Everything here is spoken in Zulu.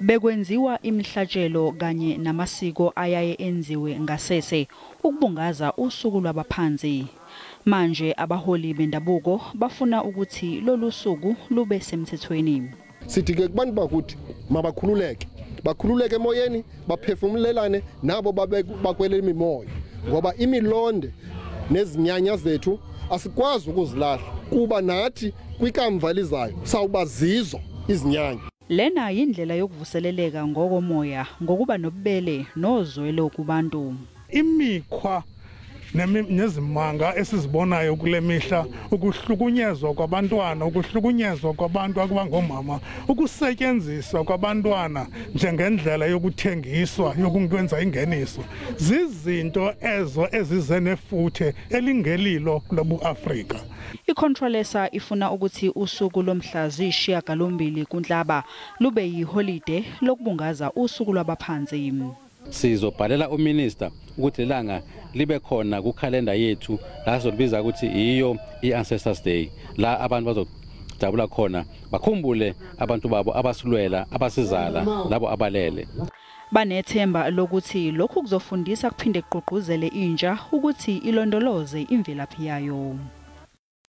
Bekwenziwa imihlatshelo kanye namasiko ayaye enziwe ngasese ukubungaza usuku lwabaphansi. Manje abaholi bendabuko bafuna ukuthi lolu suku lube semthethweni. Sithi ke kubantu bakuthi mabakhululeke, bakhululeke emoyeni, baphefumulelane nabo bakwele imimoya, ngoba imilonde nezinyanya zethu asikwazi ukuzilahla, kuba nathi kwikamva elizayo sawuba zizo izinyanya. Lena yindlela yokuvuseleleka ngokomoya ngokuba nobubele nozwelo kubantu. Imikhwa nezimanga esizibonayo kule mihla, ukuhlukunyezwa kwabantwana, ukuhlukunyezwa kwabantu abangomama, ukusetyenziswa kwabantwana njengendlela yokuthengiswa, yokwenza ingeniso, zizinto ezo ezize nefuthe elingelilo lobuAfrika. IControlesa ifuna ukuthi usuku lomhla 8 kuNhlaba lube yiholide lokubungaza usuku lwabaphansi. Sizobhalela uminister ukuthi lelanga libe khona kukhalenda yethu, la sizolibiza ukuthi iyo i-Ancestors Day, la abantu bazojabula khona bakhumbule abantu babo abasilwela, abasizala, labo abalele. Banethemba lokuthi lokhu kuzofundisa kuphinde kugqugquzele intsha ukuthi ilondoloze imvelaphi yayo.